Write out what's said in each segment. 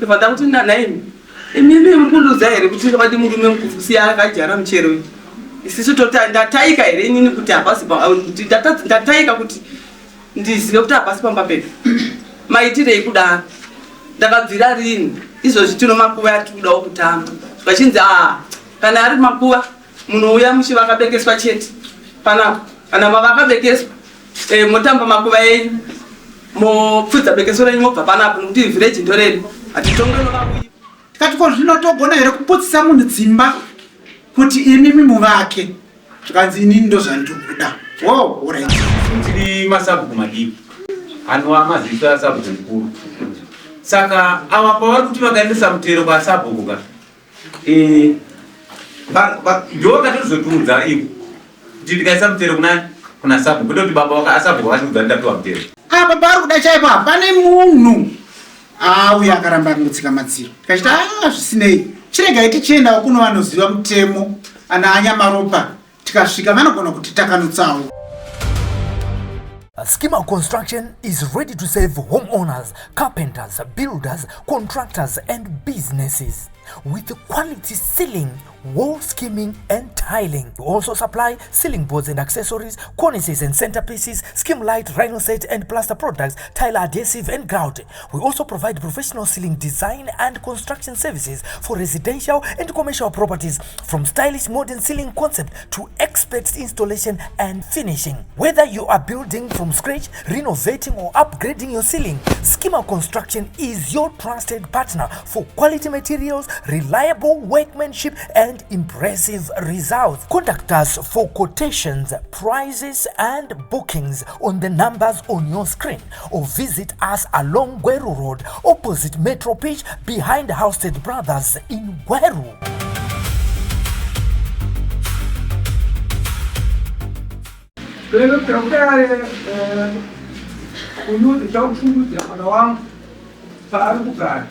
Ndobva ndakuti nanaimi imimi muri kundiudza here kuti vadi murume mukusiya akadyara muchero uyu? Isisu tota ndataika here inini kuti hapasi ndataika kuti ndizive kuti hapasi pamba pedu. Maitirei kudaro? Ndakabvira rini? Izvozvi tino makuva atiri kudawo kutamba. Zvichinzi ah kana ari makuva munouya muchivakabekeswa chete panapa. Kana mavakabekeswa eh, motamba makuva enyu mopfudza bekeso renyu mobva panapo nokuti village ndoredu hatitonge novauyi. Tikati ko zvino togona here kuputsisa munhu dzimba kuti imimi muvake? Zvikanzi inini ndozvandiri kuda. Wo, alright. Tiri masabhuku madiki anova maziso asabhuku mukuru saka ava pavari kuti vakaendesa mutero kwasabhuku ka Eh, ndiwo vakatozotiudza ivo kuti ndikaisa mutero kuna kuna sabhuku kwete kuti baba waka asabhuku vakatiudza ndapiwa mutero. Apa paari kuda chaipo hapane munhu auya akaramba akangotsika madziro tikachita ah, zvisinei chiregai tichiendawo kuno vanoziva mutemo ana anyamaropa tikasvika vanogona kuti takanutsawo. Schema Construction is ready to serve homeowners, carpenters, builders, contractors and businesses with quality ceiling, wall skimming and tiling. We also supply ceiling boards and accessories, cornices and centerpieces, skim light, rhino set and plaster products, tile adhesive and grout. We also provide professional ceiling design and construction services for residential and commercial properties from stylish modern ceiling concept to expert installation and finishing. Whether you are building from scratch, renovating or upgrading your ceiling, Schema Construction is your trusted partner for quality materials, reliable workmanship and impressive results. Contact us for quotations, prices and bookings on the numbers on your screen or visit us along Gweru Road opposite Metro Pitch behind Housted Brothers in Gweru. Unoda mwana wangu paari kugara.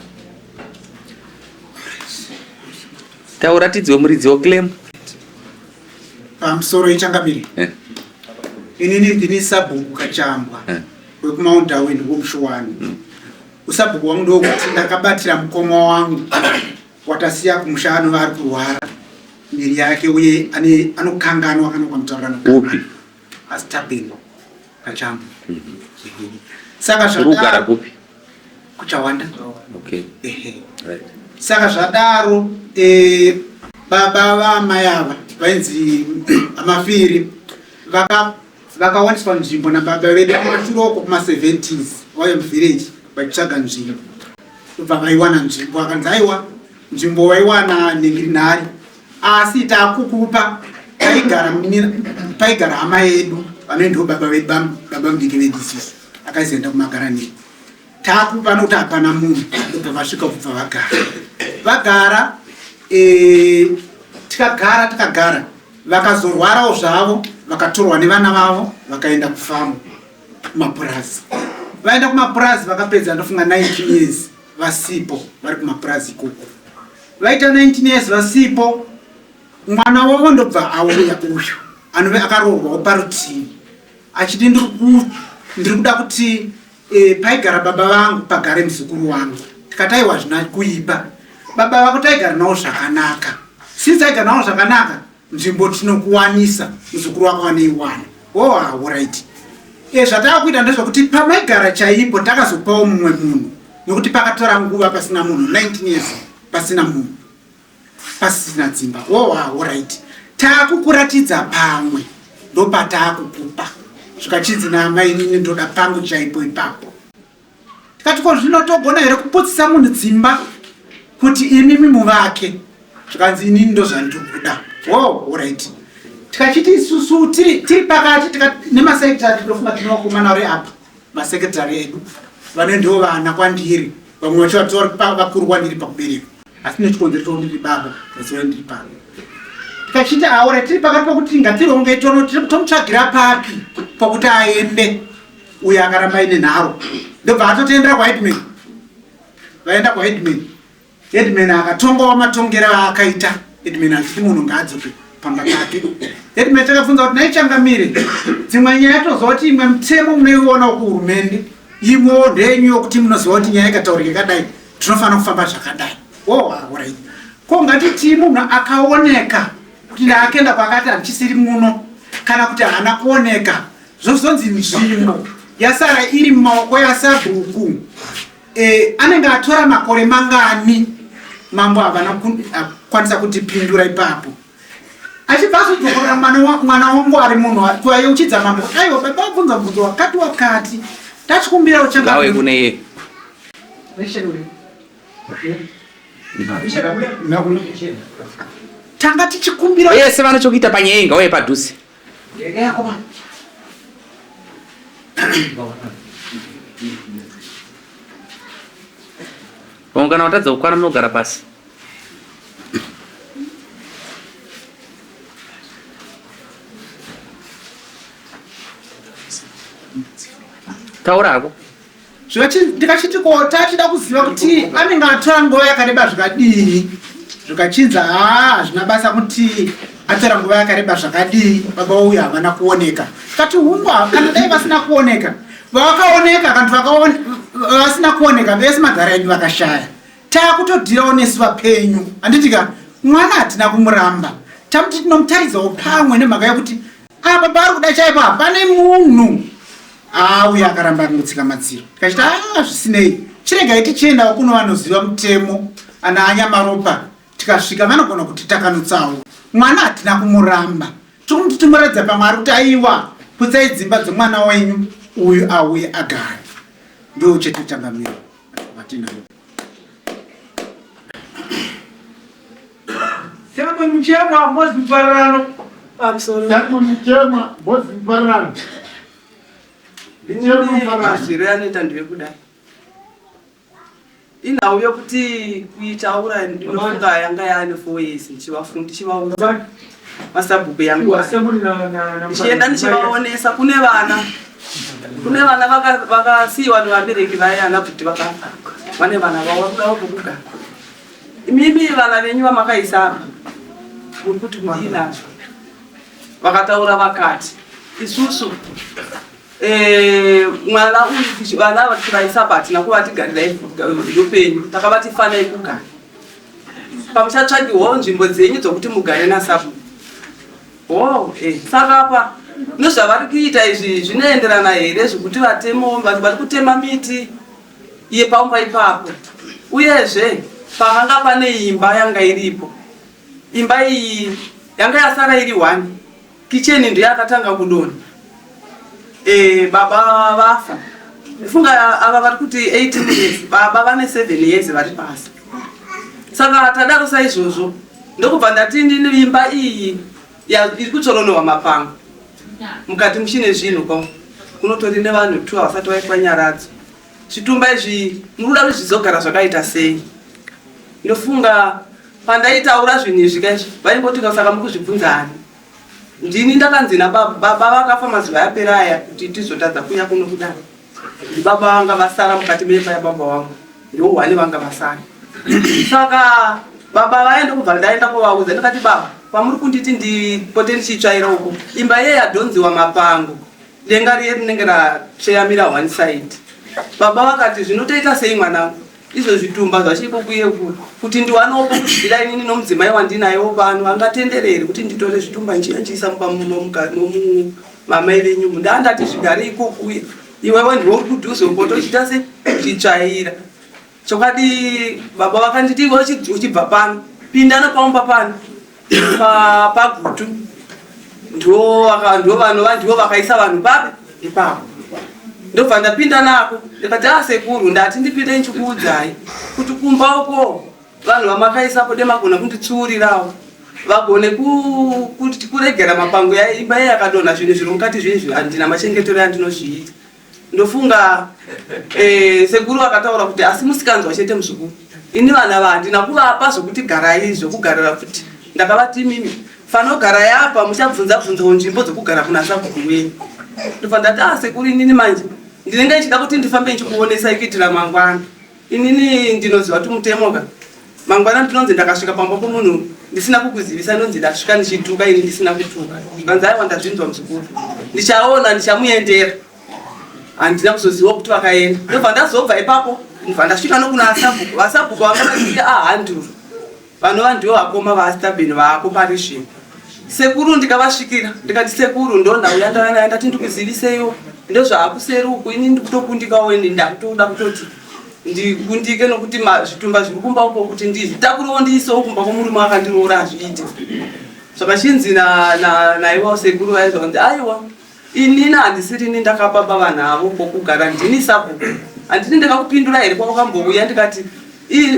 Tauratidzwe muridzi woclaim. Pamusoro ichangamire. Eh. Inini ndini sabhuku Kachambwa eh. wekuMount Darwin kuMshuwani. Usabhuku wangu ndokuti ndakabatira mukoma wangu watasiya kumusha anova ari kurwara miri yake uye ane anokanganwa kana ukamutaura Upi? Asi Tabeni Kachambwa. Saka Uri kugara zvadaro kupi? kuchawanda. Okay. Ehe. Right. Saka zvadaro eh, baba vaamai ava vainzi amafiri vaka vakawaniswa nzvimbo nababa vedu kumashure uko kuma-70s vauya muvillage vachitsvaga nzvimbo ndobva vaiwana nzvimbo akanzi aiwa nzvimbo waiwana nengiri nhari asi takukupa paigara paigara hama yedu vanoendiwo baba vedu baba mudiki vedu isusu akaizoenda kumagaranei takupa nokuti hapana munhu ndobva vasvika kubva vagara vagara e, tikagara tikagara vakazorwarawo zvavo vakatorwa nevana vavo vakaenda kufamu kumapurazi vaenda kumapurazi vakapedza ndofunga 19 years vasipo vari kumapurazi ikoko vaita 19 years vasipo mwana wavo ndobva auya uyu anove akaroorwawo parutivi achiti ndiri kuda kuti e, paigara baba vangu pagare muzukuru wangu tikati aiwa zvina kuipa baba vako taigara nawo zvakanaka since aigara nawo zvakanaka nzvimbo tinokuwanisa muzukuru wako aneiwana oh, alright e, zvataakuita ndezvekuti pamaigara chaipo takazopawo mumwe munhu nekuti pakatora nguva pasina munhu 19 years pasina munhu pasisina dzimba oh, alright taakukuratidza pamwe ndopataakukupa zvikachinzi naamai inini ndoda pangu chaipo ipapo tikati ko zvino togona here kuputsisa munhu dzimba kuti imimi muvake zvikanzi inini ndozvandiri kuda oh, alright tikachiti isusu tiri tiri pakati nemasekretary ndofunga tinovakomana vari apa masekretary edu vane ndivo vana kwandiri vamwe vacho vatori vakuru kwandiri pakubereka asi nechikonzero chokuti ndiri baba vaziva ndiri pano tikachiti aura tiri pakati pokuti ngatironge tono tomutsvagira papi pokuti aende uyo akaramba aine nharo ndobva atotoendera kwaheadman vaenda kwaheadman headman akatongawo matongero aakaita headman achiti munhu ngaadzoke pamba pake headman takabvunza kuti naichangamire dzimwe nyaya toziva kuti imwe mutemo munoiona kuhurumende imwewo ndeyenyu yokuti munoziva kuti nyaya ikataurika ikadai. Tinofanira kufamba zvakadai. Oh, alright. Ko ngatitii munhu akaoneka kuti ndaakenda kwakati handichisiri muno kana kuti haana kuoneka zvozonzi nzvimbo yasara iri mumaoko yasabhuku e, anenge atora makore mangani mambo havana kukwanisa kutipindura ipapo achibva azodzokorora mwana wangu ari munhu kuayeuchidza mambo aiwa baba vabvunza mubvunzo wakati wakati tachikumbira uchangawe kune iye tanga tichikumbira vese vane chokuita panyaya iyi ngauye padhuze Vamwe kana watadza kukwana munogara pasi. Taura hako. Ndikachiti ko tachida kuziva kuti anenge atora nguva yakareba zvakadii zvikachinza haa hazvina basa kuti atora nguva yakareba zvakadii baba uyu havana kuoneka kati hungwa kana dai vasina kuoneka vakaoneka kanti vasina kuoneka vese madhara edu vakashaya takutodhirawo nesu vapenyu handiti ka mwana hatina kumuramba tamuti tinomutaridzawo pamwe nemhaka yekuti apa paari kuda chaipo hapane munhu auya akaramba akangotsika madziro tikachiti a zvisinei chiregai tichiendawo kuno vanoziva mutemo ana anyamaropa tikasvika vanogona kuti takanutsawo mwana hatina kumuramba tiri timuratidza pamwe ari kuti aiwa putsai dzimba dzemwana wenyu uyu auye agare ndo chete changamiro vatinayo Simon Muchemwa Mbozi Mupararano. Pamusoro. Simon Muchemwa Mbozi Mupararano. Mazwiro anoita ndevekudai. Inhau yokuti kuitaura ndinofunga yanga yaane 4 years ndichivaudza masabhuku yangu ndichienda ndichivaonesa kune vana kune vana vakasiyiwa nevabereki vaye ana bhuti vakafa vane vana vavo vakudawo pokugara imimi vana venyu vamakaisa apa muri kuti kudii nazvo vakataura vakati isusu eh, mwana uyu vana ava tichivaisa apa hatina kuvati garirai yopenyu takavati fanai kugara pamuchatsvagiwawo nzvimbo dzenyu dzokuti mugare nasabu oh, eh, saka apa nezvavari kuita izvi zvinoenderana here zvekuti vatemo vari kutema miti yepaumba ipapo uyezve pakanga pane imba yanga iripo imba iyi yanga yasara iri one kicheni ndiyo yakatanga kudonha e, baba vafa funga ava vari kuti 18 years baba vane 7 years vari pasi saka tadaro saizvozvo ndokubva ndati ndini imba iyi iri kutsoronohwa mapango mukati muchine zvinhu ko kunotori nevanhu two havasati vaitwa nyaradzo zvitumba izvi muri kuda kuti zvizogara zvakaita sei ndofunga pandaitaura zvinhu izvi kaizvi vaingoti saka muri kuzvibvunza ani ndini ndakanzi nababa vakafa mazuva yapera aya kuti tizotadza kuya kuno kudaro ndibaba vanga vasara mukati memba yababa vangu ndohwani vanga vasara saka baba vaya ndokubva ndaenda kovaudza ndikati baba pamuri kunditi ndipote ndichitsvaira uko imba iye yadhonziwa mapango denga riye rinenge ratsveyamira one side baba vakati zvinotoita sei mwanangu izvo zvitumba zvachiko kuye kuti ndiwanewo pokuzvidira inini nomudzimai wandinayewo pano angatendereri kuti nditore zvitumba njiya njiisa mumamai venyu ndandati zvigare ikokuye iwewe ndiwe uri kudhuze ukotochiita se chitsvaira Chokwadi baba vakanditi iwe uchibva pano pinda nepaumba pano pagutu ndivo vanova ndivo vakaisa vanhu papi ipapo ndobva ndapinda nako ndikati a ah, sekuru ndati ndipinde ndichikuudzai kuti kumba uko vanhu vamakaisapo demagona kunditsiurirawo vagone kuregera mapango imba iye yakadonha zvinhu zviri mukati zvinhu handina machengetero andinozviita ndofunga eh, sekuru vakataura kuti asi musikanzwa chete muzukuru ini vana va handina kuvapa zvokuti garai zvokugarira futi ndakavati imimi fanogarai apa muchabvunza bvunzawo nzvimbo dzokugara kuna sabhuku wenyu ndobva ndati ah sekuru inini manje ndinenge ndichida kuti ndifambe ndichikuonesai kuitira mangwana inini ndinoziva kuti mutemo ka mangwana ndinonzi ndakasvika pamba pomunhu ndisina kukuzivisa ndonzi ndasvika ndichituka ini ndisina kutuka zvikanzi aiwa ndazvinzwa muzukuru ndichaona ndichamuendera handina kuzoziva kuti vakaenda ndobva ndazobva ipapo Ndibva ndasvika nokuna asabhuku. Vasabhuku vanga vachiti ahanduru. Vanova ndivo vakoma vaAstabeni vaako pari zvino. Sekuru ndikavasvikira ndikati sekuru ndonhauya ndauya naye ndati ndikuziviseiwo ndozvaakuseri uku ini ndikutokundikawo ini ndakutoda kutoti ndikundike nokuti zvitumba zviri kumba uko kuti ndizvitakurewo ndiisewo kumba kwomurume akandiroora hazviite. Zvakachinzi naivo sekuru vaye zvakanzi aiwa Inini handisirini ndakapa baba vanhu avo pokugara ndini sabhuku handini ndakakupindura here kwawakambouya ndikati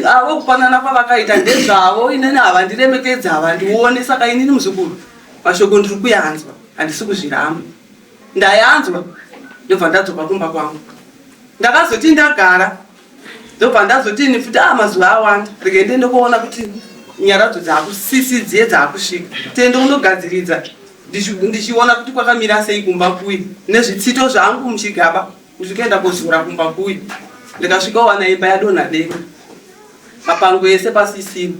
avo kupanana kwavakaita ndezvavo inini havandiremekedzi havandione saka inini muzukuru mashoko ndiri kuyanzwa handisi kuzviramba ndayanzwa ndobva ndadzoka kumba kwangu ndakazoti ndagara ndobva ndazoti ini futi ah mazuva awanda rege ndiende kuona kuti nyaradzo dzakusisi dziye dzakusvika tiende unogadziridza ndichiona kuti kwakamira sei kumba kuye nezvitsito zvangu muchigaba ndikuenda kozora kumba kuye ndikasvika wana imba yadonha denga mapango ese pasisina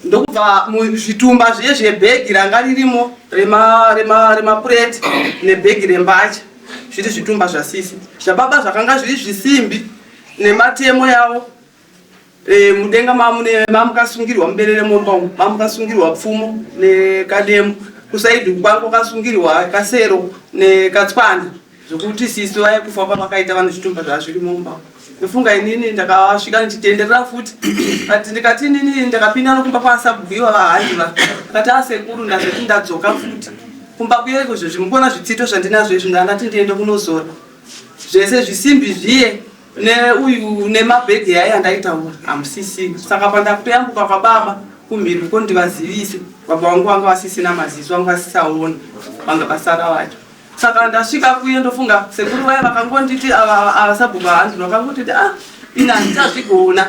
ndokubva muzvitumba zviye zvebhegi ranga ririmo remapureti nebhegi rembatya zviri zvitumba zvasisi zvababa zvakanga zviri zvisimbi nematemo yavo e, mudenga mamune mamukasungirwa muberere mumba umu mamukasungirwa pfumo nekademo kusaidi kwangu kwakasungirwa kasero nekatswanda Zvekuti sisi vaye kufa kwavakaita vane zvitumba zvazviri mumba. Ndofunga inini ndakasvika ndichitenderera futi but ndikati inini ndakapinda nokumba kwasabhuku iva vahandi va akati asekuru ndazoti ndadzoka futi kumba kuye izvo mukuona zvitsito zvandinazvo izvi ndandati ndiende kunozora zvese zvisimbi zviye neuyu nemabhegi yaye andaitaura hamusisina saka pandakutoyambuka kwababa kumhiri uko ndivazivise baba vangu vanga vasisina maziso vanga vasisaona vanga vasara vacho Saka ndasvika kuye ndofunga sekuru vaya vakangonditi ava ava sabhuku hanzi vakangonditi ah ini handichazvigona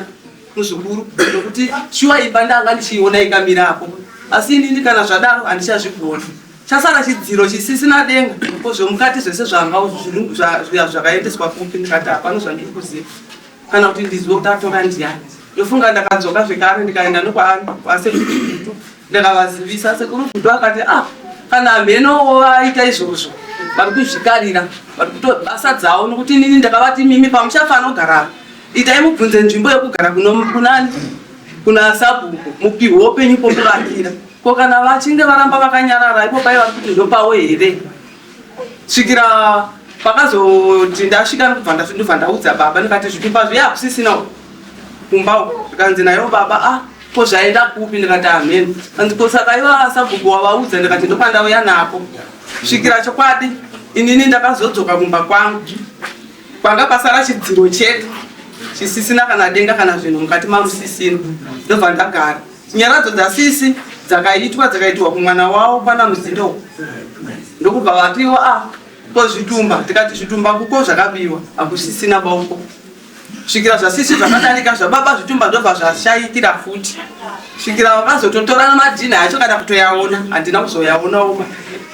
muzukuru nokuti shuwa imba ndanga ndichiiona ikamira apo asi inini kana zvadaro handichazvigona chasara chidziro chisisina denga ko zvemukati zvese zvanga zvakaendeswa kupi ndikati hapana zvandiri kuziva kana kuti ndizive kuti atora ndiyani ndofunga ndakadzoka zvekare ndikaenda nokwasekuru gutu ndakavazivisa sekuru gutu akati ah kana hamheno vaita izvozvo vari kuzvikarira vari kutobasa dzavo nokuti inini ndakavati mimi pamuchafanogara itai mubvunze nzvimbo yekugara kunani kuna sabhuku mupihwe upenyu pokuvakira ko kana vachinge varamba vakanyarara ipo pai vari kuti ndopawo here svikira pakazoti ndasvika ndobva ndobva ndaudza baba ndikati zvitumba zviya hakusisina kumba uko zvikanzi nayo baba ah ko zvaenda kupi ndikati hameno anzi ko saka iva sabhuku wavaudza ndikati ndopandauya napo svikira chokwadi inini ndakazodzoka kumba kwangu kwanga pasara chidziro chete chisisina kana denga kana zvinhu mukati mamusisina ndobva ndagara Nyaradzo dzasisi dzakaitwa dzakaitwa kumwana wavo kwana Muzindo ndokubva vatiwo a ah, ko zvitumba tikati zvitumba kuko zvakabiwa hakusisina bauko svikira zvasisi zvakadarika zvababa zvitumba ndobva zvashaikira futi svikira vakazototora madhina acho kana kutoyaona handina kuzoyaonawo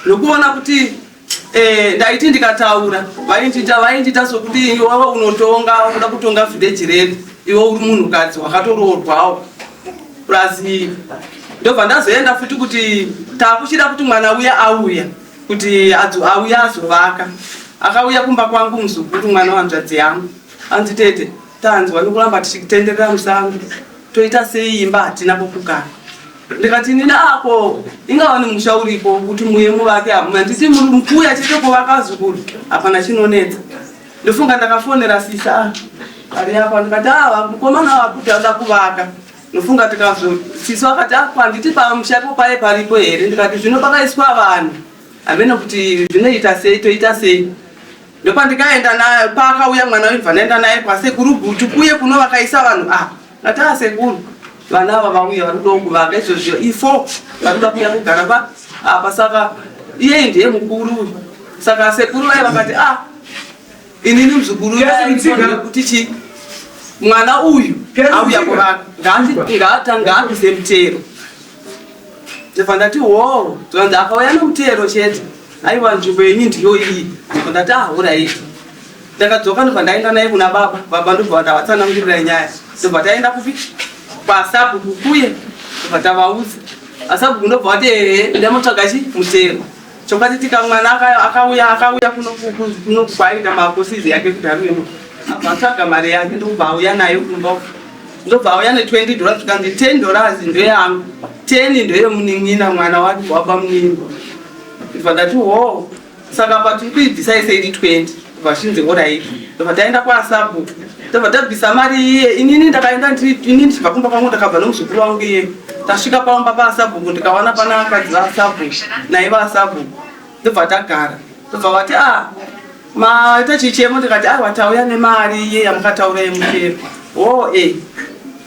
nokuona kuti Eh, ndaiti ndikataura vaindiita vaindiita sokuti iwewe unotonga unoda kutonga village redu iwe uri munhukadzi wakatoroorwawo plus ndobva ndazoenda futi kuti takuchida kuti mwana uya auya kuti auya azovaka akauya kumba kwangu muzukuru mwana wanzvadzi yangu anzi tete tanzwa nokuramba tichitenderera musango toita sei imba hatina pokugara Ndikati inini ako ingava nemusha uripo kuti muye muvake handiti muri mukuuya chete kuvaka zukuru hapana chinonetsa. Ndofunga ndakafonera sisa ari apa ndikati ava ah, mukomana wakuti anoda kuvaka ndofunga tikazo sisi vakati ah, handiti pamusha ipo paye paripo here ndikati zvino pakaiswa vanhu hameno kuti zvinoita sei toita sei ndopandikaenda naye paakauya mwana uyu bva ndaenda naye kwasekuru gutu kuye kuno vakaisa vanhu apa ndati asekuru vana ava vauya vari kudawo kuvaka izvozvo ifo vari kuda kuuya kugara pa apa saka iyeye ndiye mukuru uyu saka sekuru vaye vakati ah inini muzukuru kuti chii mwana uyu auya kuvaka ngaabvise mutero ndobva ndati hoo zvanzi akauya nomutero chete aiwa nzvimbo yenyu ndiyo iyi ndobva ndati ahuraiti ah, ndakadzoka ndobva ndaenda naye kuna baba baba ndobva ndavatsanangurira nyaya ndobva taenda kupi kwasabhuku kuye ndobva tavaudza asabhuku ndobva vati ehe ndamotsvaga chi mutero chokwadi tika mwana akauya akauya kuno kwaita makosizi yake kudarwemo Abva atsvaga mari yake ndokubva auya nayo kumba uko. Ndobva auya ne 20 dollars zvikanzi 10 dollars ndoyangu, 10 ndoyemunin'ina mwana wake wabamunini. Ndobva ndati hoo saka apa tiri kuibvisa yese iri 20 ndobva zvinzi horaiti. Ndobva taenda kwasabhuku ndobva tabvisa mari iye inini ndakaenda ndiri inini ndichibva kumba kwangu ndakabva nomuzukuru wangu iye. Tasvika pamba pasabhuku ndikawana pana akadzi vasabhuku naye vasabhuku ndobva tagara ndobva vati ah maita chichemo ndikati aiwa tauya nemari iye yamukataura yemutero o e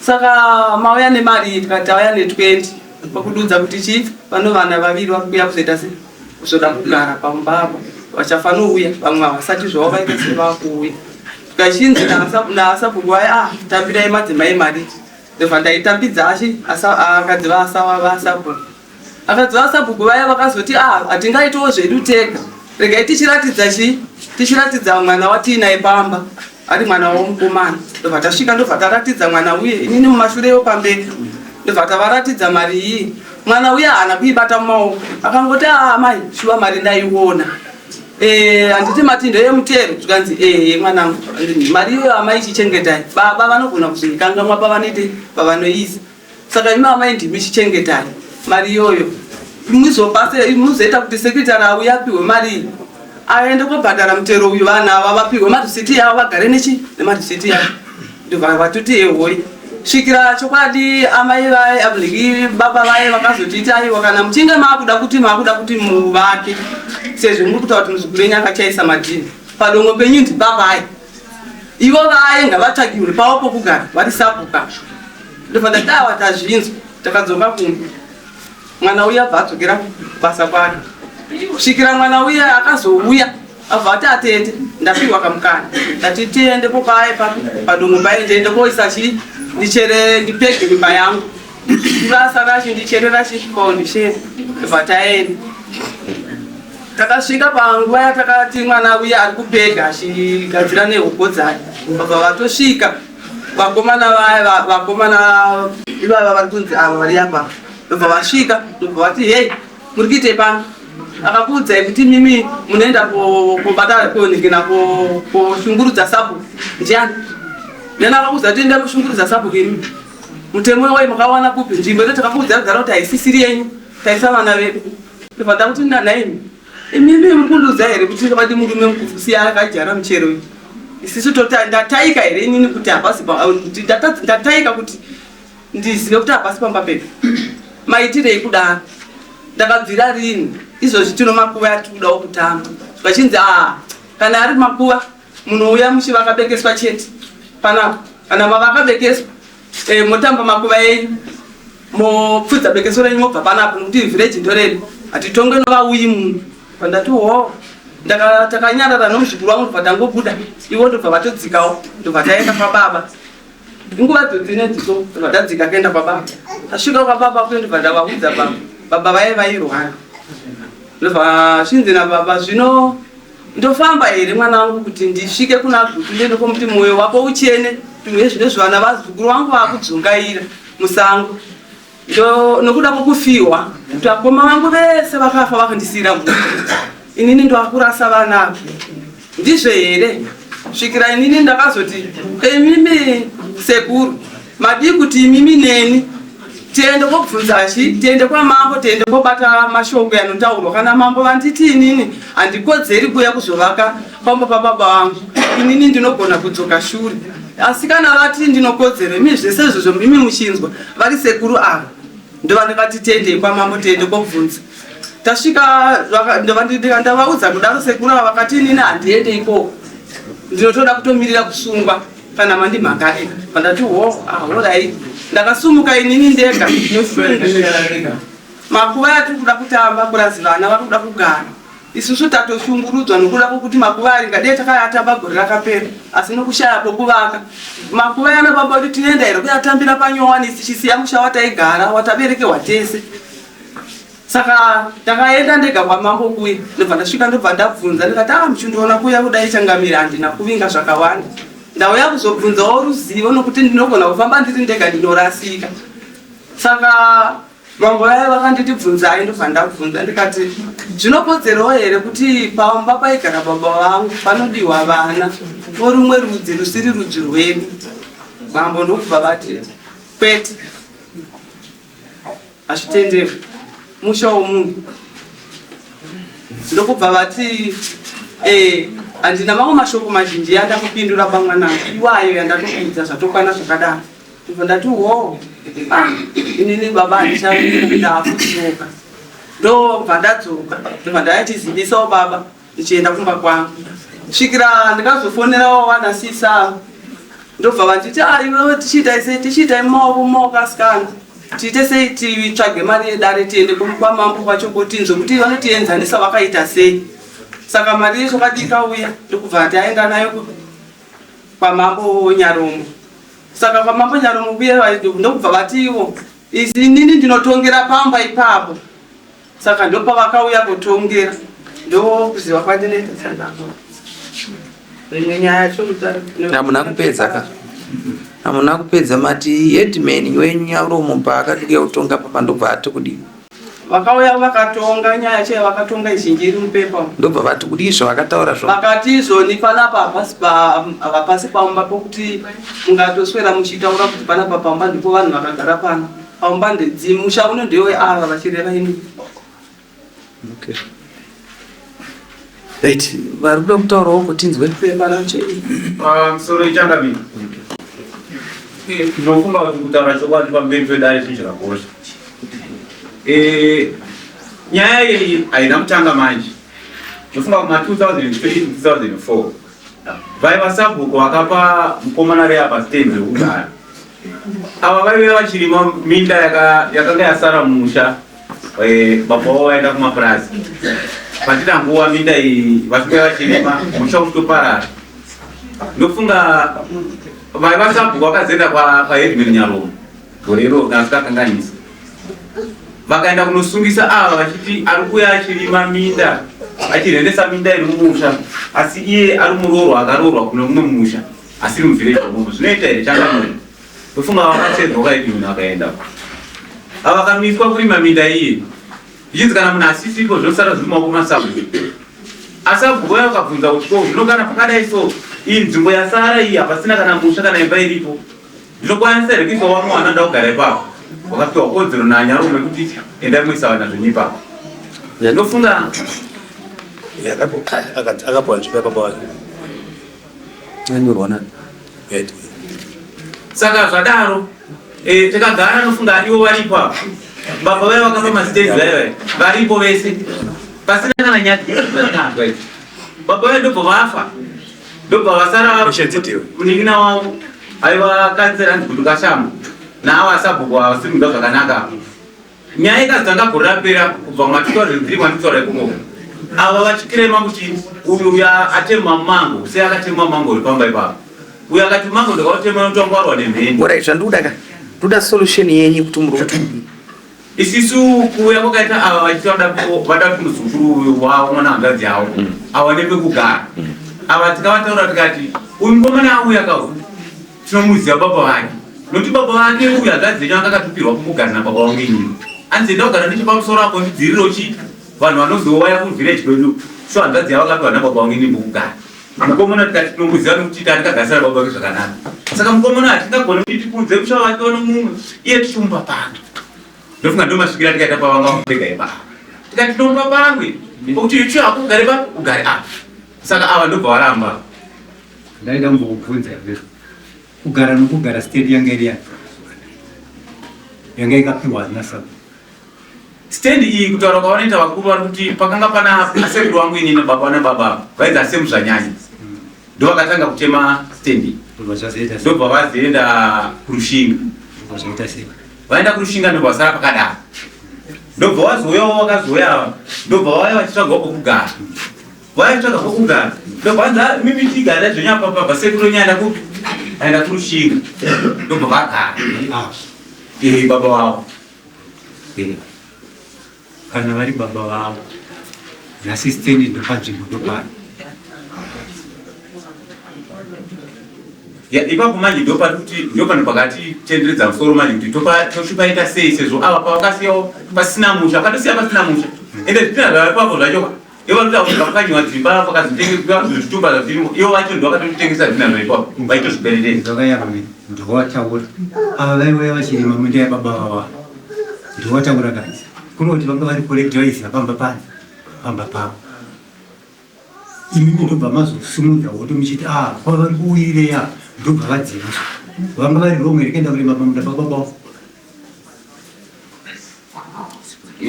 saka mauya nemari iyi tikati tauya ne20 pakududza kuti chii vano vana vaviri vari kuuya kuzoita se kuzoda kugara pamba apa vachafanouya vamwe havasati zvavo vaita sevakuuya tikachinzi naasabhuku vaya ah tambirai madzimai mari ndobva ndaitambidza achi akadzi vaasabhuku Akadzi vasabhuku vaya vakazoti ah hatingaitawo zvedu tega regai tichiratidza chii tichiratidza mwana watiinaye pamba ari mwana womukomana ndobva tasvika ndobva taratidza mwana uye inini mumashure yo pamberi ndobva tavaratidza mari iyi mwana uye haana kuibata mumaoko akangoti ah amai shuwa mari ndaiona eh, handiti mati ndeyemutero zvikanzi ehe mwanangu mari iyoyo amai chichengetai baba vanogona kuzoikangamwa pavanoite pavanoiisa Saka imi amai ndimi chichengetai mari iyoyo muzopase muzoita kuti secretary auye apihwe mari iyi aende kobhadhara mutero uyu vanhu ava vapihwe marisiti yavo vagare nechi nemarisiti yavo ndobva vatoti ehoi svikira chokwadi amai vaye abuliki baba vaye vakazotiita aiwa kana muchinge maakuda kuti maakuda kuti muvake sezvo muri kutaura kuti muzukuru wenyu akachaisa madhini padongo penyu ndibabai ivo vaye ngavatsvagirwe pavo pokugara vari sabhuka ndobva ndati awa tazvinzwa takadzoka kumba mwana uya abva adzokera kubasa kwake kusvikira mwana uya akazouya abva ati atete ndapiwa kamukana ndati tiende popaye padongo paye ndiende koisa chi ndichere ndipege mimba yangu basa racho ndicherera chi foundation bva taenda Takasvika panguva yatakati mwana uya ari kupega achigadzira nehoko dzake vabva vatosvika vakomana vaya vakomana ivava vari kunzi ava vari apa vabva vasvika ndobva vati hei muri kuitei pano akakuudzai kuti mimi munoenda kobata konhikina koshungurudza sabhuku ndiani ndiani akakuudza kuti enda kushungurudza sabhuku imi mutemo wai makawana kupi nzvimbo ino takakuudzai kudhara kuti haisisiri yenyu taisa vana vedu Ndobva ndakuti ndanhaimi imimi muri kundiudza here kuti vadi murume mukuru siya akadyara muchero uyu isisu tota ndataika here inini kuti hapasi ndataika kuti ndizive kuti hapasi pamba pedu maitirei kudaro ndakabvira rini izvozvi tino makuva yatiri kudawo kutamba zvichinzi a kana ari makuva munouya muchivakabekeswa chete panapa kana mavakabekeswa Eh, motamba makuva enyu mopfudza bekeso renyu mobva panapo nokuti village ndoredu hatitongwe novauyi munhu pandati ho takanyarara nomuzukuru wangu ndobva tangobuda ivo ndobva vatodzikawo ndobva taenda kwababa nguva dzodzine dziso ndobva tadzika kuenda kwababa tasvika kwababa kuye ndobva ndavaudza baba baba vaye vairwara ndobva zvinzi nababa zvino Ndofamba here mwana wangu kuti ndisvike kuna Gutu ndiende komuti mwoyo wako uchene tumwe zvine zvivana vazukuru vangu vakudzungaira musango ndo nokuda kwokufiwa kuti vakoma vangu vese vakafa vakandisiira mhuri inini ndoakurasa vana ava ndizvo here svikira inini ndakazoti imimi sekuru Madii kuti imimi neni tiende kobvunza chi tiende kwamambo tiende kobata mashoko anotaurwa kana mambo vanditi inini handikodzeri kuuya kuzovaka pamba pababa vangu inini ndinogona kudzoka shure asi kana vati ndinokodzero imi zvese izvozvo imi muchinzwa vari sekuru ava ndovandakati tiendei kwamambo tiende kobvunza tasvika ndavaudza kudaro sekuru ava vakati inini handiende ikoko ndinotoda kutomirira kusungwa kana mandimhangarira pandati ho ahorai ah, ndakasumuka inini ndega makuva yatiri kuda kutamba kurazi vana vari kuda kugara isusu tatoshungurudzwa nokuda kwokuti makuva ari ngadei takayatamba gore rakapera asi nokushaya pokuvaka makuva yana baba kuti tinoenda here kuyatambira panyowani tichisiya musha wataigara wataberekerwa tese Saka ndakaenda ndega kwamambo kuye ndobva ndasvika ndobva ndabvunza ndikati ah muchindiona kuya kudai changamire handina kuvinga zvakawanda ndauya kuzobvunzawo ruzivo nokuti ndinogona kufamba ndiri ndega ndinorasika saka mambo vaye vakanditi bvunzai ndobva ndabvunza ndikati zvinokodzerawo here kuti pamba paigara baba vangu panodiwa vana Vorumwe rudzi rusiri rudzi rwedu. Mambo ndokubva vati kwete, hazvitenderwi, musha womunhu. Ndokubva vati eh, handina mamwe mashoko mazhinji yandakupindura pamwanangu iwayo yandatopinza zvatokwana zvakadaro. Ndobva ndati wo ah, inini baba handichakuda ndobva ndadzoka ndobva ndayatizivisawo baba ndichienda kumba kwangu svikira ndikazofonerawo vana sisa ndobva vanditi ah, iwewe tichiitai sei tichiitai mumaoko mumaoko asikana tiite sei titsvage mari yedare tiende kwamambo kwacho kotinzwe kuti vanotienzanisa vakaita sei saka mari yezvakadi ikauya ndokubva taenda nayo kwamambo nyaromo saka kwamambo nyaromo kuye ndokubva vati ivo inini ndinotongera pamba ipapo saka ndopavakauya kutongera ndokuziva kwandinoita tsandango rimwe nyaya yacho. Hamuna kupedza ka, hamuna kupedza. Mati headman wenyu Nyaromo paakati kuya kutonga papa, ndobva ati kudii? Vakauya vakatonga nyaya chaiyo, vakatonga izhinji iri mupepa. Ndobva vati kudii zvavakataura zvo? Vakati izvoni panapa hapasi paumba pokuti mungatoswera muchitaura kuti panapa paumba ndipo vanhu vakagara pano paumba ndedzi musha uno ndewe ava vachireva ini. Okay, right, vari kuda kutaurawo kutinzwe. Pepa racho. Pamusoro ichangamiri, ndinofunga kuti kutaura chokwadi pamberi pedare chinhu chakakosha. Nyaya iyi haina kutanga manje. Ndofunga kuma 2003 2004 vaiva sabhuku vakapa mukomana reapa stand rekugara. Ava vaive vachirima minda yakanga yasara mumusha. Baba vavo vaenda kumapurazi patina nguva, minda iyi vasvika vachirima, musha uchitoparara. Ndofunga vaiva sabhuku vakazoenda kwaheadman Nyaromo gore iro kana sikakanganisa, vakaenda kunosungisa ava vachiti ari kuuya achirima minda, achirendesa minda iri mumusha, asi iye ari muroorwa akaroorwa kune mumwe musha asiri muvillage umomo. Zvinoita here, changamire? Ndofunga vakasedzwa kwaheadman, vakaenda ava vakamiswa kurima minda iye, zvichinzi kana munhu asisipo zvinosara zviri mumaoko masabhuku. Asabhuku vaya vakabvunza kuti ko zvino kana pakadai so, iyi nzvimbo yasara iyi hapasina kana musha kana imba iripo, ndinokwanisa here kuisa wamwe vanoda kugara ipapo? Wakapiwa kodzero nanyarume kuti endai muisa vana zvenyu ipapo. Ndofunga Akapiwa nzvimbo yababa wake. Anyorwa nani? Saka zvadaro takagara. Nofunga ivo varipo apa, baba vaya vakapa mastands vaya vaya varipo vese, pasina kana nyaya. Baba vaya ndobva vafa, ndobva vasara munin'ina wavo aiva kansera anzi Gudukashama naavo asabhuku avasiri kuda zvakanaka. Nyaya ikazotanga gore rapera kubva kuma 2003 kwanditaura ikoko, ava vachikirema kuti uyu uyu atema mango sei, akatema mango uri pamba ipapo. Uyu akati mango ndakautema nokuti wanga warwa nemheni. Alright, zvandikuda ka, ndoda solution yenyu kuti muri kuti kudii? Isisu kuuya kwakaita ava vachiti vada kuti muzukuru uyu wavo, mwana hanzvadzi yavo, awane pekugara. Ava tikavataura tikati uyu mukomana auya kauyu tinomuziva baba vake, nokuti baba vake uyu hanzvadzi yenyu anga akatopirwa kumbogara nababa vangu inini, anzi enda kugara nechepamusoro apo ndidziriro chi vanhu vanozouya kuvillage kwedu. So hanzvadzi yavo akapiwa nababa vangu inini pokugara. Mukomana tikati tinomuziva nokuti tandikagarisana baba vake zvakanaka. Saka mukomana hatingagoni kuti tipunze musha wake nomumwe iye tichimupa pano. Ndofunga ndo masvikira tikaita pavanga kupega ipapa, tikati tinomupa pamwe pokuti ichi hako ugare pa ugare apa. Saka ava ndobva varamba. Ndaida kumbokubvunza here, kugara nokugara stand yanga iri yani, yanga ikapiwa nasabu? Stand iyi, kutaura kwavanoita vakuru, vari kuti pakanga pana asekuru vangu inini, baba nababa vainzi asemu zvanyanya, ndo vakatanga kutema stand iyi. Ndobva zvazoita sei? Ndobva vazoenda kuRushinga. Ndobva zvaita sei? Vaenda kuRushinga, ndobva vasara pakadaro, ndobva vazouyawo, vakazouya ava, ndobva vauya vachitsvagawo pokugara, vauya vachitsvaga pokugara, ndobva vanzi, "Ah, mimi tigara zvenyu apa pabva sekuru wenyu aenda kupi, aenda kuRushinga." Ndobva vagara. Ah. Baba vavo. Kana vari baba vavo, nhasi stand ndopanzvimbo ndopano. Ya, ipapo manje ndopari kuti ndopano pakati tenderedza musoro manje kuti tochipaita sei, sezvo ava pavakasiyawo pasina musha, vakatosiya pasina musha, ende zvitina zvava ipapo zvacho. Ivo vanoda kuti vakakanyiwa dzimba vakazvitengesa zvitumba zvazvirimo ivo vacho ndo vakatotengesa zvinanho ipapo vaitozvikweretesa. Zvakayarumi ndowataura ava vaiuya vachirima minda yababa vava ndowataura kani kunoti vanga vari correct vaiziva pamba pani pamba pavo imimi ndobva mazosimudza hoto muchiti a ah, kwavari kuuyireya ndobva vadziviswa vanga vari wrong here kuenda kurima pamunda pababa vavo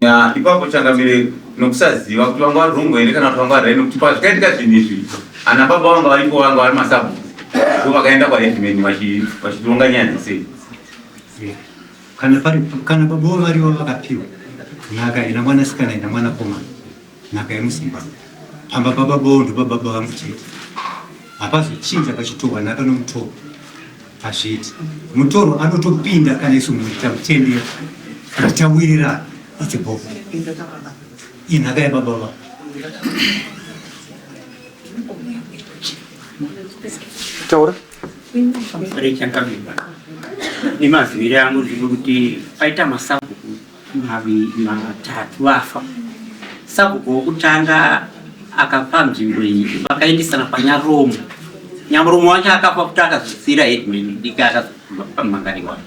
Ya, ipapo changamire nokusaziva kuti vanga vari wrong here kana kuti vanga vari right nokuti pazvikaitika zvinhu izvi ana baba vanga varipo vanga vari masabhuku ndo vakaenda kwaheadman vachitonga nyaya dzese kana pari kana baba varivo vakapiwa nhaka ina mwanasikana ina mwanakomana nhaka yemuzimbabwe pamba pababa wo ndopababa vangu chete hapazochinja pachitorwa nhaka nomutorwa hazviiti mutorwa anotopinda kana isu mhuri tamutendera kuti tawirirana it's bho inhaka yababa vavo taura rechangamira nemazivire angu ndiri kuti paita masabhuku mavi matatu vafa sabhuku wokutanga akapa nzvimbo iyi vakaendesana kwanyaromo nyamuromo wacho akafa kuti akazosiira headman diki akazomangariwa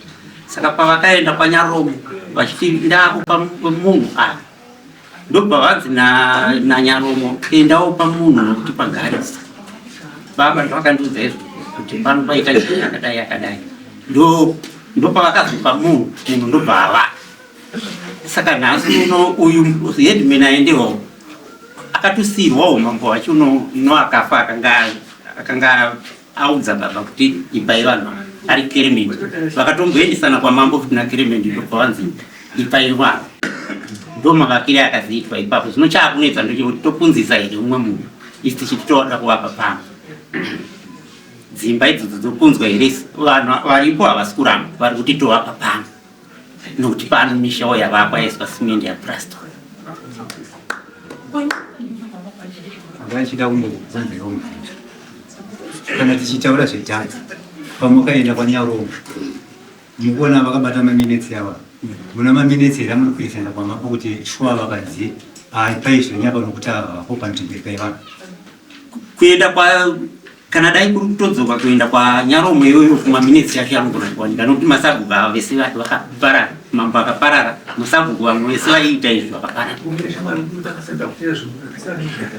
saka pavakaenda kwanyaromo vachiti ndakupa munhu ava ndobva vanzi nanyaromo endawo pamunhu nokuti pagarisa baba ndovakandiudza izvo kuti pano paita chinhu yakadai yakadai ndopavakazopa munhu munhu ndobva ava saka nhasi uno uyu headman aendewawo akatosiirwawo mambo wacho uno akafa akanga akanga audza baba kuti ipai vanhu ari keremendi vakatomboendesana kwamambo futi nakeremendi ndobva vanzi ipai vanhu ndo mavakire akaziitwa ipapo zvino chaakunetsa ndochekuti topunzisa here umwe munhu isi tichiti toda kuvapa pano dzimba idzodzo dzopunzwa here vanhu varipo havasi kuramba vari kuti tovapa pano nokuti pano mishawo yavakwa yaiswa simendi yaprastor ndachida kumbobvunzawo mubvunzo kana tichitaura zvedhata pamwakaenda kwanyarongo mukuona vakabata maminetsi ava muna maminetsi here amuri kuisana kwamako kuti shuwa vakanzi pai zvenyapa nokuti ava vapo panzvimbo ipaivanhu kuenda kwa kana dai kuri kutodzoka kuenda kwanyaromo iyoyo kumaminetsi yacho yanogona kuwanika nokuti masabhuku ava vese vakaparara mambo akaparara masabhuku vamwe vese vaiita izvi vakaparara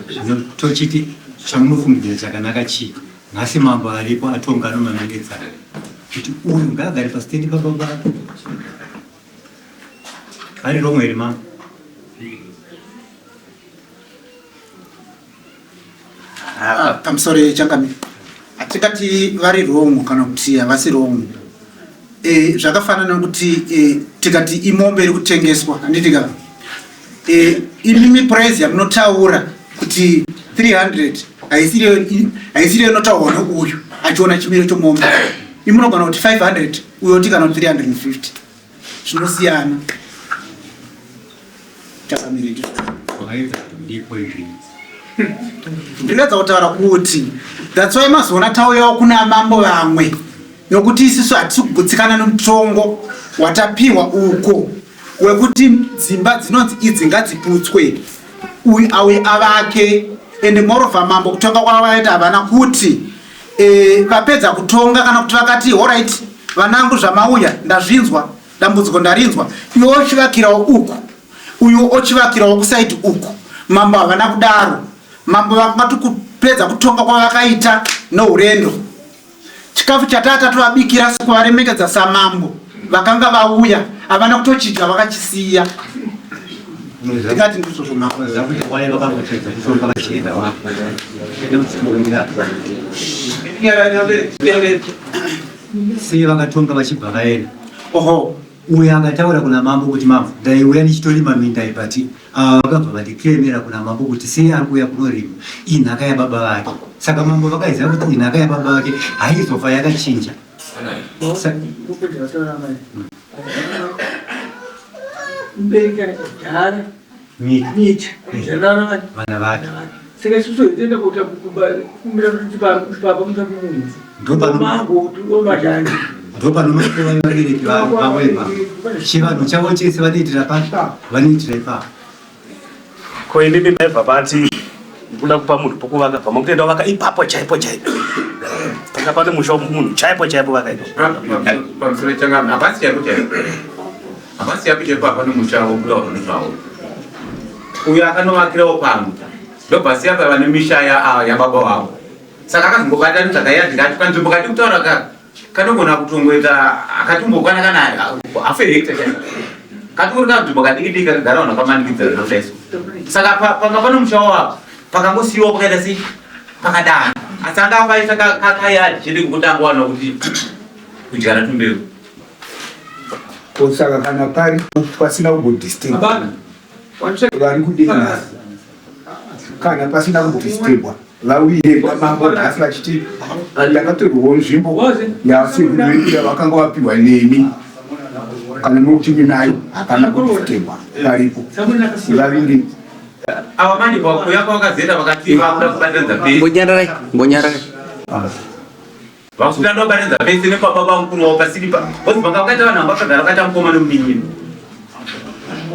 zvino tochiti chamunofungidzira chakanaka chii nhasi mambo aripo atonga nomaminetsi aya kuti uyu ngaagare pasitendi pababa ari romwe here mambo Ah, pamusoro changamire hatingati vari wrong kana kuti havasi wrong e, zvakafanana nekuti e, tikati imombe iri kutengeswa handiti ka e, imimi price yamunotaura kuti 300 haisiriyo inotaurwa neuyu achiona chimiro chomombe imunogona kuti 500 uyo oti kana kuti 350 zvinosiyana ndinoedza kutaura kuti that's why mazoona tauyawo kuna mambo vamwe nokuti isisu hatisi kugutsikana nomutongo watapiwa uko wekuti dzimba dzinonzi idzi ngadziputswe uyu auye avake and moreover mambo kutonga kwavaita havana kuti e, vapedza kutonga kana kuti vakati horit vanangu zvamauya ndazvinzwa dambudziko ndarinzwa iwe ochivakirawo uku uyu ochivakirawo kusaidi uku mambo havana kudaro mambo vakati kupedza kutonga kwavakaita nourendo chikafu chataa tatovabikira sekuvaremekedza samambo vakanga vauya havana kutochidya vakachisiya ndingati ndizvozvo mambo Sei vakatonga vachibva vaenda? Oho. Uyo akataura kuna mambo kuti mambo ndaiuya ndichitorima minda iyi but ava vakabva vandikemera kuna mambo kuti sei ari kuuya kunorima inhaka yababa vake. Saka mambo vakaiziva kuti inhaka yababa vake haizofa yakachinja. Mbereka miti vana vake saka isusu toenda kumbira kuti baba musakumunhu ndopanomakuva vabereki vavo ipapo chivanhu chavo chese vanoitira papi vanoitira ipapo ko imimi maibva pati Kuda kupa munhu pokuvaka bva makutoenda vaka ipapo chaipo chaipo. Panga pane musha wemunhu chaipo chaipo vaka ipapo. Pamusoro changa hapasi chaipo chaipo. Hapasi chaipo chaipo hapana musha wokuda vanhu zvawo. Uyo akanovakirawo pamwe. Ndobva siya paiva nemisha yababa wavo. Saka akazongobatanidza kayadhi kacho kanzvimbo kati kutaura ka kanogona kutongoita akatombokwana kana hafu hekta chaiyo. Katori kanzvimbo kadiki diki kakagara vanhu vakamanikidzira zvinodaiswa. Saka panga pane musha wavo pakangosiyiwa pakaita sei pakadaro. Asi anga akaisa kakayadhi chete kekuti angowana kuti kudyara tumbeu. Ko saka kana pari pasina kumbodisturb vari kudii nhasi? Kana pasina kumbodisturbwa vauye kwamambo nhasi vachiti ndakatorwawo nzvimbo yasekuru vedu yavakanga vapiwa nemi kana nokuti minayo hapana kudisturbwa paripo vavinge Ava manje pakuuya kwavakazoita vakati vakuda kubatanidza pese. Mbonyararai, mbonyararai. Vakuda ndobatanidza pese nepababa mukuru wavo pasiri pa. Bozi vanga vakaita vanhu vanga vakagara vakaita mukoma nemunin'ina.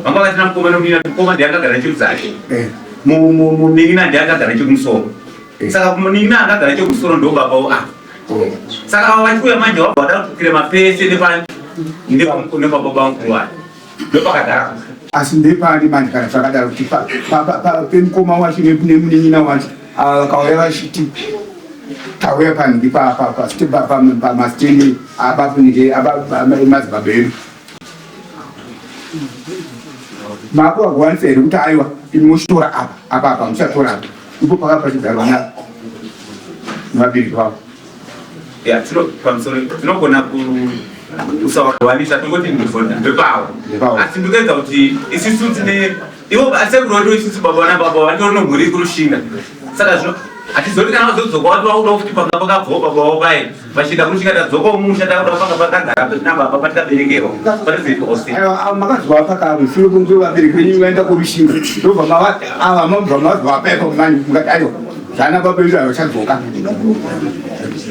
Vanga vakaita mukoma nemunin'ina, mukoma ndiye akagara nechekuzasi. Eh. Munin'ina ndiye akagara nechekumusoro. Eh. Saka munin'ina akagara nechekumusoro ndo baba wo ah. Eh. Saka ava vachiuya manje vabva vada kutukira mapese nepa nepababa mukuru wake. Ndopakadaro. Asi ndepani manje kana zvakadaro kuti pemukoma wacho nemunin'ina wacho ava vakauya vachiti tauya panhingi pamasteni abafunike madzibaba edu makuvakuwanisa here kuti aiwa imi mochitora apa apa apa muchatora apa ipo paka pachigarwa nevabereki vavo Ya, tino pamusoro tinogona kusawanisa tongoti ndepavo asi ndikuedza kuti isisu tine ivo asekuru wedu isusu baba nababa vanditori nomhuri kurushinga saka zvino hatizoti kana vazodzoka wati vakuda kuti panga pakabvawo baba wavo paye vachienda kurushinga tadzokawo mumusha takuda panga pakagara nababa patikaberekerwa panozoitwa sei makazwa pakamusure kunge vabereki venyu vaenda kurushinga ndobva ava mabva mazwa paipa mani mukati aiwa zvana baba vedu havachadzoka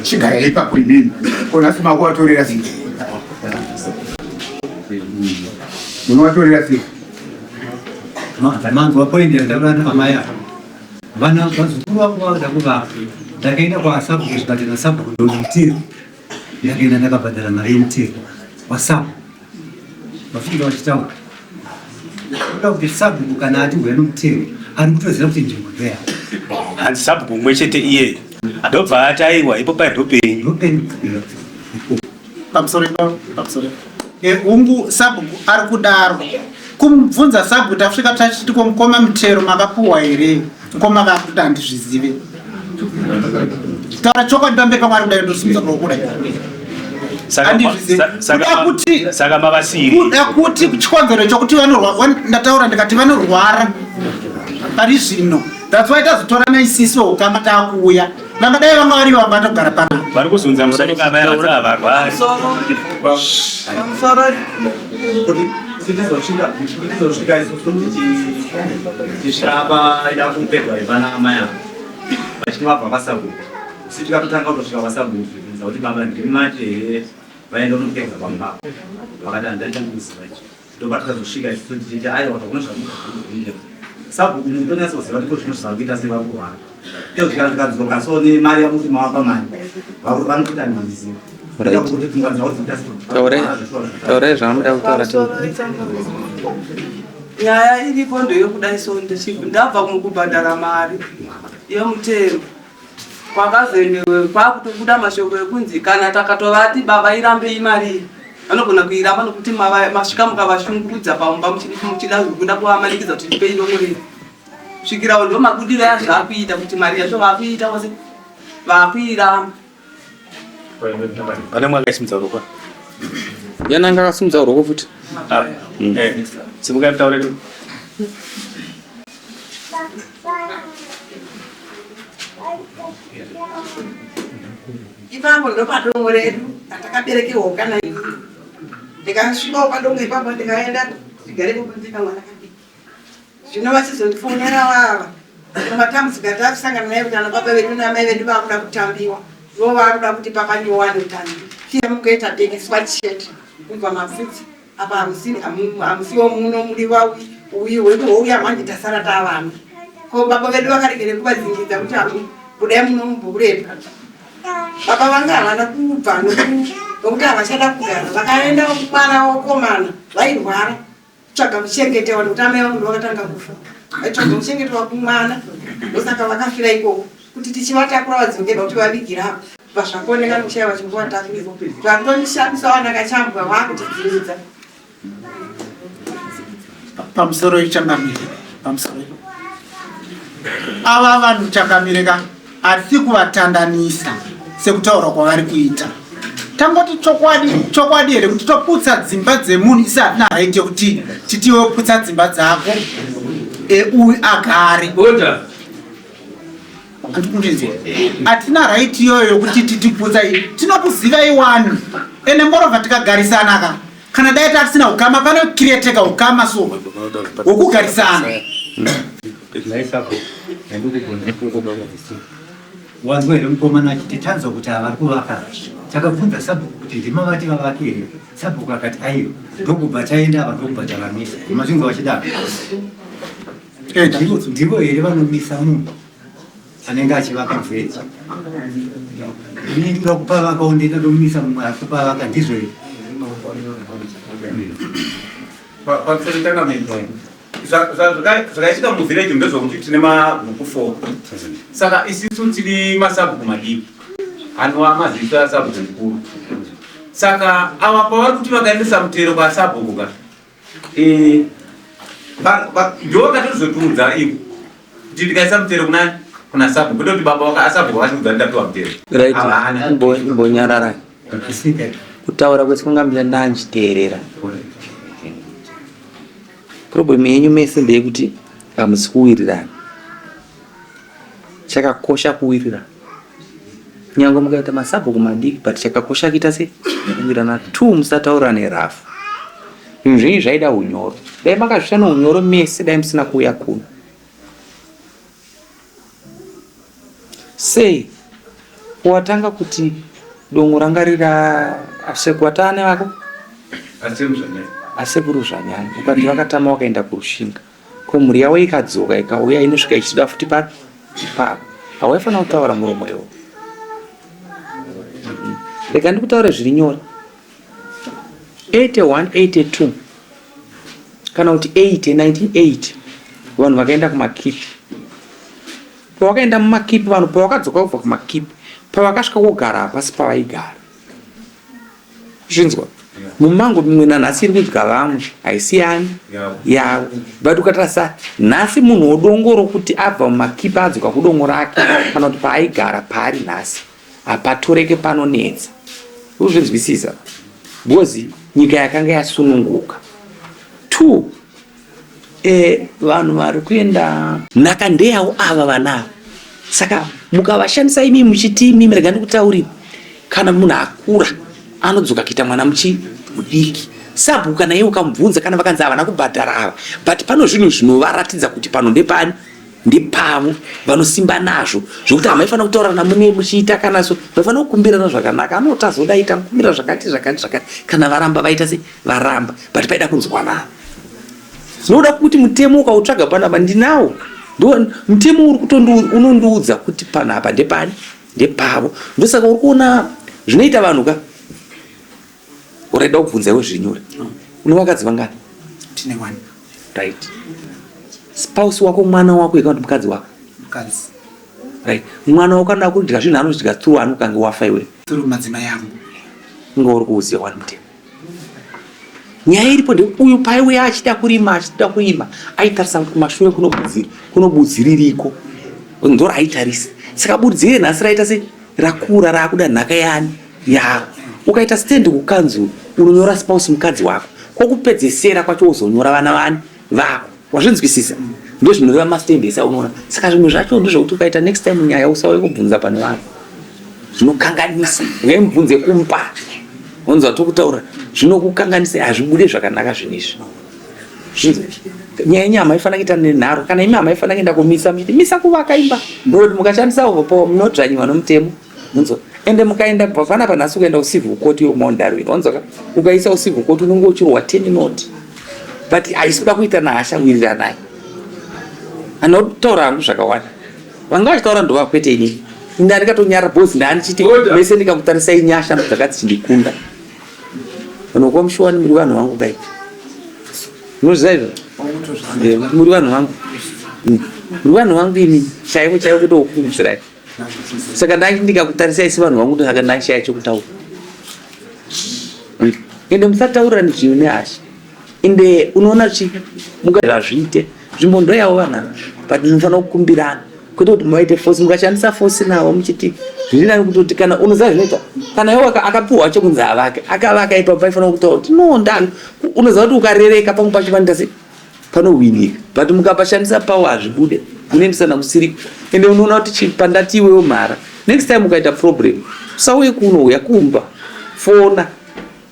chigarai ipapo imimi ko nhasi makuvatorera sei munovatorera sei Manzwa point yataura naamai ava. Vana vazukuru vangu vanoda kuvaka. Ndakaenda kwasabhuku zvikati nasabhuku ndomutero. Ndakaenda ndakabhadhara mari yemutero wasabhuku. Vafika vachitaura. Kuda kuti sabhuku kana ati huya nomutero ari kutoziva kuti nzvimbo ndoyako. Hanzi sabhuku mumwe chete iyeye ndobva ati aiwa ipo pai ndopenyu. Ndopenyu. Pamusoro ipapo, pamusoro. Hungu sabhuku ari kudaro. Kumubvunza sabhuku tasvika tachiti ko mukoma mutero makapuwa here? Mukoma vakuti handizvizive. Taura chokwadi pamberi pamwari kudai ndosimudza ruoko kudai. Handizvizive. Kuda kuti saka mavasiri. Kuda kuti chikonzero chokuti vanorwara ndataura ndikati vanorwara pari zvino. That's why tazotorana isisu hukama takuuya. Vangadai vanga varivo vanga vatogara panapa. Vari kuzunza musoro kavaya vati havarwari. Pamusoro. Tizosvika isusu tichisvika paida kupedwa yevana amai ava vachiti vabva kwasabhuku isu tikatotanga kutosvika kwasabhuku zvibvunza kuti baba ndimi mati here vaenda kunopedza pamba vakati handachandiziva ichi ndopatikazosvika isusu tichiti aiwa hakuna zvamuita sabhuku munotonyatsoziva kuti ko zvino zvakuita sevari kurwara tozvika tikadzoka so nemari yamuti mawapa mari vanokuita handizivi Taurai zvamunoda kutaura. Nyaya iripo ndeyekudai so ndabva mukubhadhara mari yemutero kwakazoendewe kwakutobuda mashoko ekunzi kana takatovati baba irambei mari iyi vanogona kuiramba nokuti masvika mukavashungurudza pamumba muchida kuda kuvamanikidza kuti tipei dongo rei svikirawo ndo mabudiro azvakuita kuti mari yacho vakuita vose vakuiramba Pane mwe akasimudza ruoko. Yana anga akasimudza ruoko futi. Ah, eh, simukai mutaure tu. Ipapo ndopadongo redu atakaberekerwa kana ini. Ndikasvikawo padongo ipapo ndikaenda ndigarepo panze kamwana kadiki. Zvino vachizondifonera vava matambudziko atakusangana naye kuti ana baba vedu naamai vedu vakuda kutambiwa ivo vakuda kuti papa nyowani utambi fiya mukuita tengeswa chete kubva mapfudzi apa hamusiwo muno muri vauyi uyi hwedu houya manje tasara tavana. Ko baba vedu vakaregere kuvadzingidza kuti hamu budai muno mubhuku redu. Baba vanga havana kubva nokuti havachada kugara. Vakaenda kumwana wakomana vairwara kutsvaga kuchengetewa nekuti amai vangu ndovakatanga kufa. Vaitsvaga kuchengetewa kumwana ndosaka vakafira ikoko kuti tichivatakura vadzokera kuti vavigira apa. Bva zvakoneka nekushaiwa chekuvatakura. Zvakutonishamisa vana kachambwa vakutidzingidza. Pamusoro ichangamire, pamusoro ava vanhu changamire ka hatisi kuvatandanisa sekutaura kwavari kuita. Tangoti chokwadi chokwadi here kuti toputsa dzimba dzemunhu isi hatina right yekuti titiwe putsa dzimba dzako euyu agare. Hatina right iyoyo yokuti titiputsa, tinokuzivai wani ende morovha tikagarisana ka kana dai tatisina ukama panokireteka ukama so wokugarisana. Wanzwa here mukomana achiti tanzwa kuti ava vari kuvaka. Takabvunza sabhuku kuti ndima vati vavake here, sabhuku akati aiwa, ndokubva taenda ava ndokubva tavamisa. Mazvinzwa vachidaro? Ndivo here vanomisa munhu anenge achivaka mvureti? Ini ndinoda kupavaka ndoenda ndomisa mumwe ari kupavaka, ndizvo here? Zvakaitika muvillage ndezvekuti tine mabhuku 4, saka isisu tiri masabhuku madiki anova maziso asabhuku mukuru. Saka ava pavari kuti vakaendesa mutero kwasabhuku ka, ndo vakatozotiudza ivo kuti ndikaisa mutero kuna kuna sabhuku, kwete kuti baba asabhuku vakatiudza kuti ndapiwa mutero. Right, imbonyararai. Kutaura kwese kwanga ndanchiteerera. Problem yenyu mese ndeyekuti hamusi kuwirirana. Chakakosha kuwirirana. Nyangwe mukaita masabhuku madiki, but chakakosha kuita se kuwirirana. Two, musataurirane rafu. Zvinhu zvenyu zvaida unyoro. Dai makazviita neunyoro mese dai musina kuuya kuno. Sei watanga kuti dongo ranga rira asekwatane vako? Asekuru Zvanyanya. Ukati vakatama vakaenda kuRushinga. Ko mhuri yavo ikadzoka ikauya inosvika ichida futi papi? Ipapo. Hawaifanira kutaura muromo iwo. Rega ndikutaure zviri nyore. 81 82 kana kuti 80 1980 vanhu vakaenda kumakipi. Pavakaenda mumakipi vanhu pavakadzoka kubva kumakipi pavakasvika kogara hapasi pavaigara. Zvinzwa mumango mimwe nanhasi iri kudya vamwe haisi yani yavo, but ukatarisa nhasi munhu wodongo rokuti abva mumakipi adzoka kudongo rake kana kuti paaigara paari nhasi hapatoreke, panonetsa uzvinzwisisa because nyika yakanga yasununguka. Two, vanhu vari kuenda nhaka ndeyavo ava vana ava, saka mukavashandisa imi muchiti imimi rega ndikutaurira, kana munhu akura anodzoka kuita mwana muchi mudiki. Sabhuku kana iye ukamubvunza kana vakanzi havana kubhadhara ava, but pano zvinhu zvinovaratidza kuti pano ndepani, ndepavo, vanosimba nazvo zvokuti hamaifanira kutaurana mune muchiita kana so vaifanira kukumbirana zvakanaka. Anotazoda ita mukumbira zvakati zvakati zvakati, kana varamba vaita se varamba, but paida kunzwanana. Zinoda kuti mutemo ukautsvaga panapa ndinawo, ndo mutemo uri kutondi unondiudza kuti panapa ndepani, ndepavo. Ndosaka uri kuona zvinoita vanhu ka. Uraida kubvunza iwe zviri nyore. Une vakadzi vangani? Tine one. Right. Spouse wako mwana wako kana kuti mukadzi wako? Mukadzi. Right. Mwana wako anoda kudya zvinhu anozvidya through ani ukange wafa iwe? Through madzimai angu. Inga uri kuuziva wani mutemo. Nyaya iripo nde uyu paiuya achida kurima achida kurima aitarisa kuti kumashure kunobudziririko ndoraitarisa, saka budzire nhasi raita se rakura raakuda nhaka yani yaro. Ukaita stand kukanzuru unonyora spouse mukadzi wako, kwokupedzesera kwacho wozonyora vana vani vako. Wazvinzwisisa? Ndozvinoreva mastand ese aunoona. Saka zvimwe zvacho ndezvekuti ukaita next time nyaya usauye kubvunza pane vanhu zvinokanganisa. Ngemubvunze kumba wanzwa tokutaura zvinokukanganisa, hazvibude zvakanaka zvinhu izvi. Nyaya yenyu hamaifanira kuita nenharo, kana imi hamaifanira kuenda kumisa muchiti misa kuvaka imba, ndokuti mukashandisa overpower munodzvanyiwa nomutemo. Unzwa? Ende mukaenda kubva panapa nhasi ukaenda kucivil court yo Mount Darwin, wanzwa ka? Ukaisa kucivil court unenge uchirohwa 10 not. But haisi kuda kuita nahasha wiriranai. Handina kutaura hangu zvakawanda. Vanga vachitaura ndova kwete inini. Inda ndikatonyara boss ndandichiti mese ndikakutarisai nyasha dzakati chindikunda. Vanhu vokwaMushuwani muri vanhu vangu kai. Munoziva izvo? Eh, muri vanhu vangu. Muri vanhu vangu ini chaivo chaivo kuti okukurudzirai. Saka ndanga ndikakutarisai sevanhu vangu saka ndashaya chekutaura. Ende musataurirane zvinhu nehasha. Ende unoona chi mungazviite nzvimbo ndoyavo vanhu ava but munofanira kukumbirana kwete kuti muvaite force mukashandisa force navo muchiti zviri nani kutoti kana unoziva zvinoita kana iwo akapiwa chekunzi avake akavaka ipapo paifanira kutaura kuti no ndani unoziva kuti ukarereka pamwe pacho panoita sei panohwinika but mukapashandisa pawo hazvibude munoendesana kusiriko ende unoona kuti pandati iwewo mhara next time ukaita problem usauye kuno uya kumba fona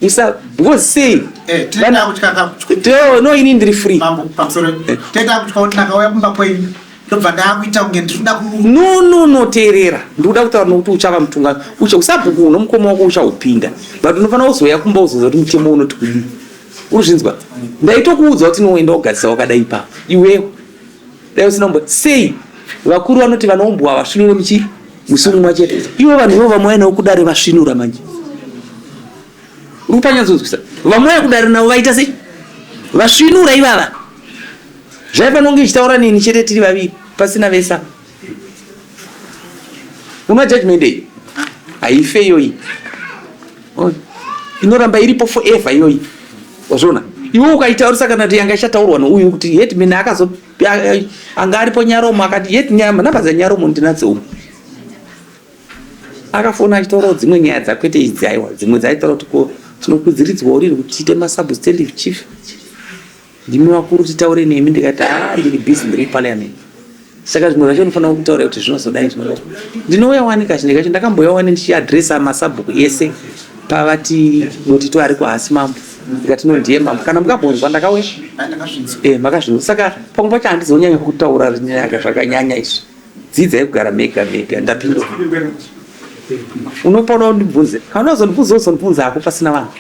Isa because sei? Eh, tenda kutya ka. Teo no ini ndiri free. Mambo pamusoro. Eh. Tenda kutya kuti ndakauya kumba kwenyu. Ndobva ndakuita kunge ndiri ku No no no teerera. Ndikuda kutaura nokuti uchava mutunga. Ucha usabhuku uno mukoma wako uchaupinda. But unofanira kuzouya kumba uzoza kuti mutemo unoti kudii. Urikuzvinzwa? Ndaitokuudza kuti noenda wogadzisa wakadai ipapo. Iwewe. Dai usina kumbo sei? Vakuru vanoti vanoumbwa vasvinure muchi musi mumwe chete. Ivo vanhu ivo vamwe vainawo kudare vasvinura manje. Uri kupanyatsonzwisa. Vamwe vaya kudare navo vaita sei? Vasvinura ivava. Zvaifanira kunge ichitaura neni chete tiri vaviri pasina vese apa. Unwa judgment iyi? Haife iyoyi. Inoramba iripo forever iyoyi. Wazviona? Iwe ukaitaurisa kana kuti yanga ichataurwa nouyu kuti headman akazo anga aripo Nyaromo akati yet namba dzaNyaromo ndinadzo umu. Akafona achitaurawo dzimwe nyaya dzakwete idzi aiwa dzimwe dzaitaura kuti ko tinokudziridzwawo riri kuti tiite masubstantive chief. Ndimi vakuru titaure nemi ndikati haa ndiri busy ndiri muparliament. Saka zvimwe zvacho unofanira kutaura kuti zvinozodai zvinodai. Ndinouya wani kazhinji kacho ndakambouya wani ndichiadresa masabhuku ese pavati Dotito ariko haasi mambo. Ndikati no ndiye mambo. Kana mukambonzwa ndakauya. Eh makazvinzwa. Saka pamwe pacho handizonyanya kutaura nyaya zvakanyanya izvi. Dzidzai kugara mega mega ndapindura. Unopa unoda kundibvunze. Kana unozondibvunza uzondibvunza hako pasina vanhu.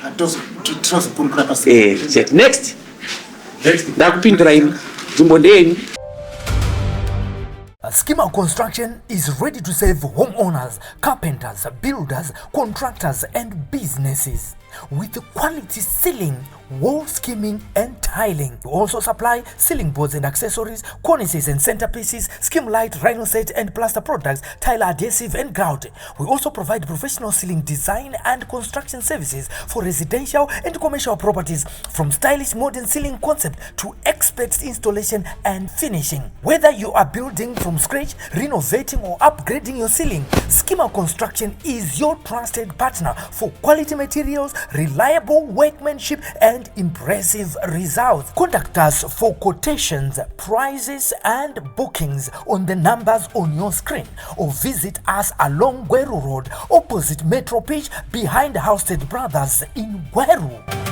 Eh, chete. Next. Next. Ndakupindura imi. Nzvimbo ndeyenyu. Schema Construction is ready to serve homeowners, carpenters, builders, contractors, and businesses with quality ceiling, wall skimming, and tiling. We also supply ceiling boards and accessories, cornices and centerpieces, skim light, rhino set, and plaster products, tile adhesive, and grout. We also provide professional ceiling design and construction services for residential and commercial properties, from stylish modern ceiling concept to expert installation and finishing. Whether you are building from scratch, renovating, or upgrading your ceiling, Schema Construction is your trusted partner for quality materials, reliable workmanship, and impressive results. Contact us for quotations, prices, and bookings on the numbers on your screen or visit us along Gweru Road, opposite Metro Pitch, behind Housted Brothers in Gweru.